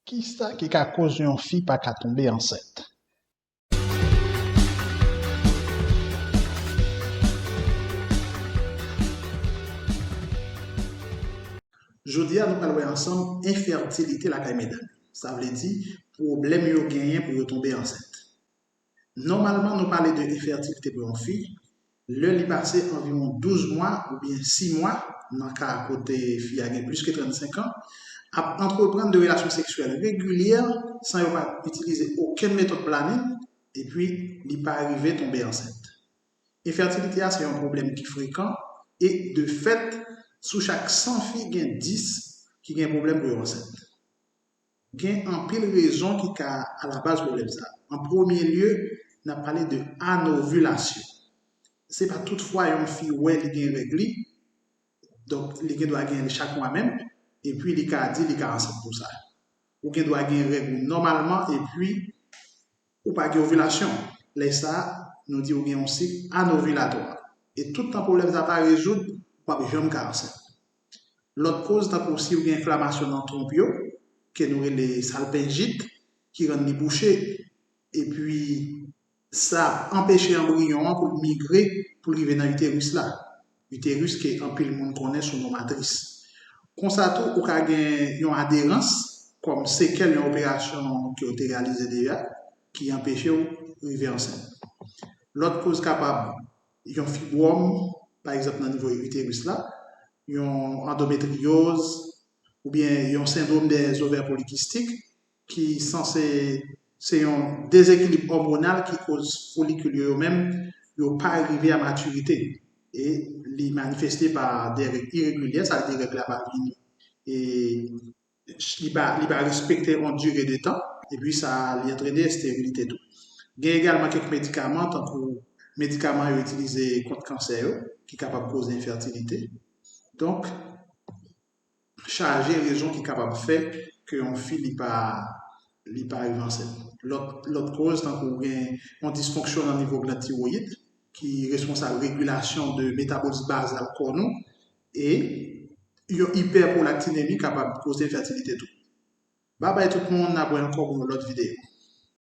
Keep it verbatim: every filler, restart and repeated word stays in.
Kisa ki ka koz yon fi pa ka tonbe ansent? Jodi a, nou pral wè ansanm enfètilite lakay medam. Sa vle di, pwoblèm yo genyen pou yo tonbe ansent. Nòmalman, nou pale de enfètilite pou yon fi lè li pase anviwon douz mwa oubyen sis mwa, nan ka kote fi a gen plis ke trannsenk an, ap antreprann de relasyon seksyèl regilyè san yo pa itilize okenn metòd planin, epi li pa rive tonbe ansent. Enfètilite a se yon pwoblèm ki frekan e, de fèt, sou chak san fi, gen dis ki gen pwoblèm pou yo ansent. Gen anpil rezon ki ka alabaz pwoblèm sa. An premye lye, n ap pale de anovilasyon. Se pa tout fwa yon fi wè li gen règ li, donk li gen dwa gen li chak mwa menm, epi li ka di li ka ansent pou sa. Ou gen dwa gen règ ou nòmalman, epi ou pa gen ovilasyon. Lè sa a, nou di ou gen yon sik anovilatwa. E tout tan pwoblèm sa pa rezoud, ou p ap janm ka ansent. Lòt koz, tankou si w gen enflamasyon nan twonp yo, ke nou rele salpenjit, ki rann li bouche, epi sa anpeche anbriyon an pou l migre, pou l rive nan iteris la. Iteris ke anpil moun konnen sou non matris. Konsa tou, ou ka gen yon aderans kòm sekèl yon operasyon ke w te reyalize deja, ki anpeche w rive ansent. Lòt koz kapab yon fibwòm, pa egzanp nan nivo iteris la, yon andometriyoz, oubyen yon sendwòm dè zovè polikistik, ki sanse se yon dezekilib òmonal ki koz folikil yo, yo menm, yo pa rive a matirite. E li manifeste pa de règ iregilyè, sa vle di règ la pa vini. E li pa, li pa respekte yon dire de tan, epi sa, li antrene esterilite tou. Gen egalman kèk medikaman, tankou medikaman yo itilize kont kansè yo, ki kapab koze enfètilite. Donk, chaje rezon ki kapab fè ke yon fi li pa, li pa rive ansent. Lòt, lòt koz, tankou gen yon disfonksyon nan nivo glann tiwoyid, ki responsab regilasyon de metabolis bazal kò nou, e yon ipèpwolaktinemi kapab koze enfètilite tou. Babay tout moun, n ap wè ankò pou yon lòt videyo.